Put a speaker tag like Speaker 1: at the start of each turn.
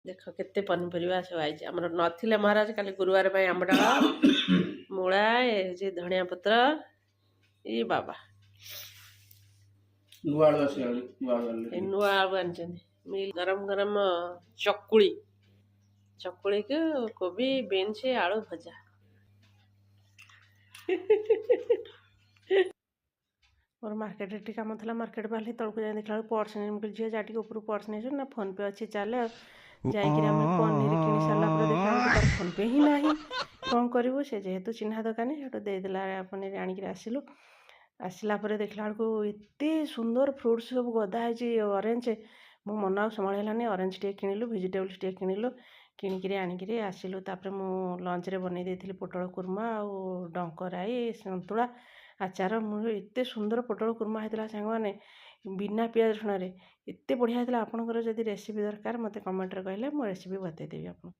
Speaker 1: ଦେଖ, କେତେ ପନିପରିବା ସବୁ ଆଇଛି। ଆମର ନଥିଲେ ମହାରାଜ, କାଲି ଗୁରୁବାର ପାଇଁ ଆମ୍ବ ଡାଳ, ମୂଳା, ଏ ହେଉଛି ଧଣିଆ ପତ୍ର। ଇ ବାବା!
Speaker 2: ନୂଆ ଆଳୁ ଆସିଗଲାଣି, ନୂଆ ଆଳୁ ଆଣିଲେ।
Speaker 1: ଏ ନୂଆ ଆଳୁ ଆଣିଛନ୍ତି। ମିଲ୍ ଗରମ ଗରମ ଚକୁଳି, ଚକୁଳିକୁ କୋବି, ବିନ୍ସ, ଆଳୁ ଭଜା। ମୋର ମାର୍କେଟରେ ଟିକେ କାମ ଥିଲା। ମାର୍କେଟ ବାହାରିଲି, ତଳକୁ ଯାଇ ଦେଖିଲା ବେଳକୁ ପର୍ସ ନେଇ। ମୁଁ କହିଲି, ଝିଅ, ଯା ଟିକେ ଉପରୁ ପର୍ସ ନେଇଯିବ ନା, ଫୋନ୍ ପେ ଅଛି ଚାଲେ। ଆଉ ଯାଇକିରି ଆମେ ପନିର କିଣି ସାରିଲା ପରେ ଦେଖିଲା ବେଳକୁ ତାର ଫୋନ୍ ପେ ହିଁ ନାହିଁ। କ'ଣ କରିବୁ? ସେ ଯେହେତୁ ଚିହ୍ନା ଦୋକାନୀ, ସେଠୁ ଦେଇଦେଲା। ପନିର ଆଣିକିରି ଆସିଲୁ। ଆସିଲା ପରେ ଦେଖିଲା ବେଳକୁ ଏତେ ସୁନ୍ଦର ଫ୍ରୁଟ୍ସ ସବୁ ଗଦା ହେଇଛି, ଅରେଞ୍ଜ। ମୋ ମନ ଆଉ ସମ୍ଭାଳି ହେଲାନି। ଅରେଞ୍ଜ ଟିକେ କିଣିଲୁ, ଭେଜିଟେବଲ୍ସ ଟିକେ କିଣିଲୁ, କିଣିକିରି ଆଣିକିରି ଆସିଲୁ। ତାପରେ ମୁଁ ଲଞ୍ଚରେ ବନେଇ ଦେଇଥିଲି ପୋଟଳ କୁର୍ମା ଆଉ ଡଙ୍କ ରାଇ, ସନ୍ତୁଳା, ଆଚାର। ମୁଁ ଏତେ ସୁନ୍ଦର ପୋଟଳ କୁର୍ମା ହେଇଥିଲା ସାଙ୍ଗମାନେ, ବିନା ପିଆଜ ରସୁଣରେ ଏତେ ବଢ଼ିଆ ହେଇଥିଲା। ଆପଣଙ୍କର ଯଦି ରେସିପି ଦରକାର, ମୋତେ କମେଣ୍ଟରେ କହିଲେ ମୁଁ ରେସିପି ବତେଇଦେବି ଆପଣଙ୍କୁ।